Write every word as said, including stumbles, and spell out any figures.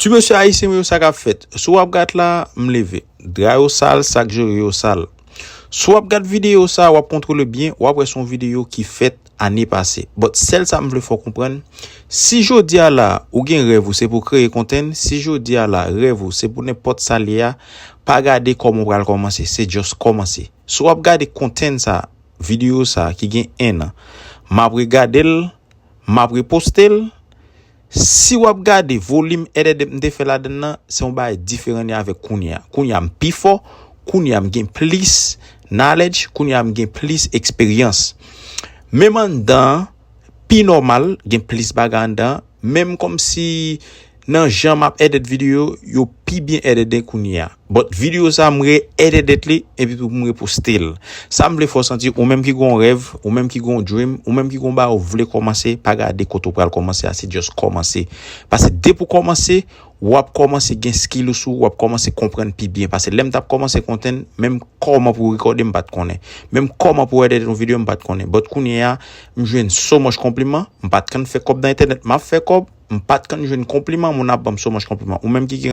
Ti mesye ayisyen yo, sa k ap fèt? Si w ap gad la, m leve. Dra yo sal, sa k jere yo sal. Si w ap gad videyo sa, w ap kontwole byen, w ap wè se yon videyo ki fèt ane pase. But sèl sa m vle fè w konprann, si jodi a la, ou gen rèv ou se pou kreye content, si jodi a la, rèv ou se pou nenpòt sa l ye a, pa gade kòman w pral kòmanse, se just kòmanse. Si w ap gade content sa, videyo sa ki gen en an, m ap regade l, m ap reposte l. Si w ap gade volim èdèdèp m te fè ladan l nan, se yon bagay diferan li avèk kounye a. Kounye a m pi fò, kounye a m gen plis knowledge, kounye a m gen plis eksperyans. Menm anndan an, pi nòmal, gen plis bagay anndan an. Menm kòmsi nan jan m ap èdèt videyo, yo pi byen èdèt kounye a. But videyo sa, m re èdèt li, epi pou m reposte l. Sa m vle fè w santi, ou menm ki gon rèv, ou menm ki gon dream, ou menm ki gon bagay ou vle kòmanse, pa gade kote w pral kòmanse a, se just kòmanse. Paske depi w kòmanse, w ap kòmanse gen skill ou sou, w ap kòmanse konprann pi byen. Paske lè m t ap kòmanse content, menm kòman pou rekòde m pa t konnen. Menm kòman pou èdèt yon videyo m pa t konnen. But kounye a, m jwenn so much konpliman, m pa t konn fè kòb nan entènèt, m ap fè kòb, m pa t konn jwenn konpliman, moun ap ban m so much konpliman. Ou menm ki gen